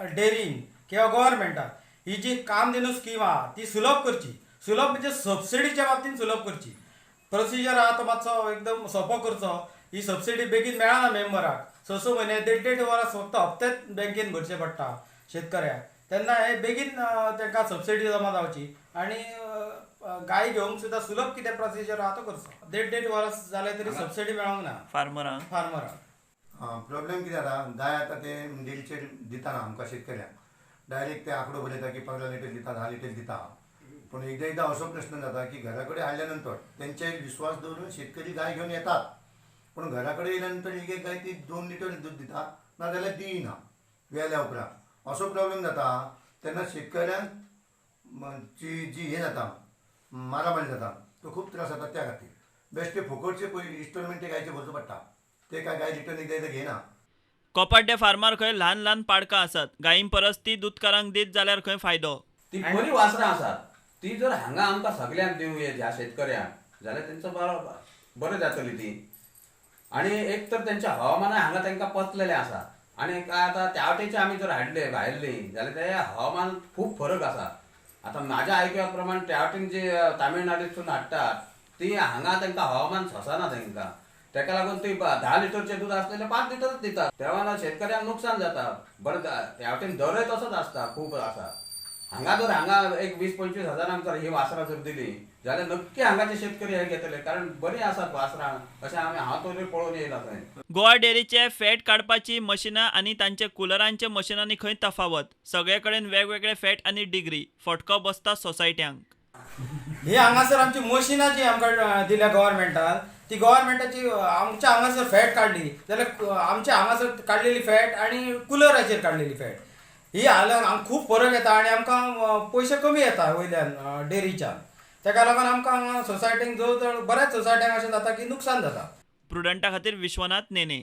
डेरीन किंवा गव्हर्मेंटान ही जी कामधेनू स्कीम आहा ती सुलभ करची. सुलभ म्हणजे सबसिडीच्या बाबतीन सुलभ करची. प्रोसिजर आहा तो मातसो एकदम सोंपो करचो. ही सबसिडी बेगीन मेळना मेंबराक. स स म्हयने, देड देड वरां फक्त हप्तेच बँकेन भरचे पडटा शेतकऱ्याक. तेन्ना हे बेगीन तांकां सबसिडी जमा जावची आनी गाय घेवंक सुद्दां सुलभ कितें प्रोसिजर आहा तो करचो. देड देड वरां जालें तरी सबसिडी मेळोंक ना फार्मरांक. फार्मराक. प्रॉब्लेम कितें जाता, गाय आतां ते डेरीचेर दितना आमकां शेतकऱ्यांक डायरेक्ट ते आंकडो बरयता की 15 लिटर दिता, 10 लिटर दिता. पूण एकदां एकदां असो प्रश्न जाता की घरा कडेन हाडल्या नंतर तेंचेर विश्वास दवरून शेतकरी गाय घेवन येतात, पूण घरा कडेन येयल्या नंतर एक एक गाय ती 2 लिटर दूद दिता, नाजाल्यार दिना व्हेल्या उपरांत. असो प्रॉब्लेम जाता तेन्ना शेतकऱ्यांक जी जी हें जाता, मारामारी जाता, तो खूब त्रास जाता. त्या खातीर बेश्टे फुकटचे पयलीं इन्स्टॉलमेंट ते गायचे भरचो पडटा, ते काय गाय रिटर्न एकदां एकदां घेयना. कोपाड्डे फार्मार खंय ल्हान ल्हान पाडकां आसात. गायीं परस ती दुदकारांक दीत जाल्यार खंय फायदो. ती बरी वासरां आसात, ती जर हांगा आमकां सगल्यांक दिवं ह्या शेतकऱ्यांक जाल्यार तेंचो बरो बरें जातली ती. आनी एक तर तेंच्या हवामानाय हांगा तेंकां पचलेलें आसा. आनी काय आतां त्या वटेचे आमी जर हाडले भायरली जाल्यार ते हवामान खूब फरक आसा. आतां म्हाज्या आयकुया प्रमाण त्या वटेन जे तामिळनाडूतसून हाडटात ती हांगा तेंकां हवामान सोंसना तेंकां, तेका लागून ती 10 लिटरचें दूद आसलेलें 5 लिटरच दितात. तेव्हा शेतकऱ्यांक नुकसान जाता. बरें, त्या वटेन दरय तसोच आसता, खूब आसा. हांगा जर हांगा एक 20-25 हजारांक जर ही वासरां जर दिली जाल्यार नक्की हांगाचे शेतकरी हे घेतले, कारण बरीं आसात वासरां अशें आमी हांव तरी पळोवन येयला थंय. गोवा डेरीचे फॅट काडपाची मशिनां आनी तांचे कुलरांचे मशिनांनी खंय तफावत. सगळे कडेन वेगवेगळे फॅट आनी डिग्री. फटको बसता सोसायट्यांक. ही हांगासर आमची मशिनां जी आमकां दिल्या गव्हर्मेंटान, ती गव्हर्मेंटाची आमच्या हांगासर फॅट काडली जाल्यार आमच्या हांगासर काडलेली फॅट आनी कुलराचेर काडलेली फॅट ही हाल्यार आमकां खूब फरक येता आनी आमकां पयशे कमी येता वयल्यान डेरीच्यान. तेका लागून आमकां हांगा सोसायटीक जवळ जवळ बऱ्याच सोसायट्यांक अशें जाता की नुकसान जाता. प्रुडंटा खातीर विश्वनाथ नेने.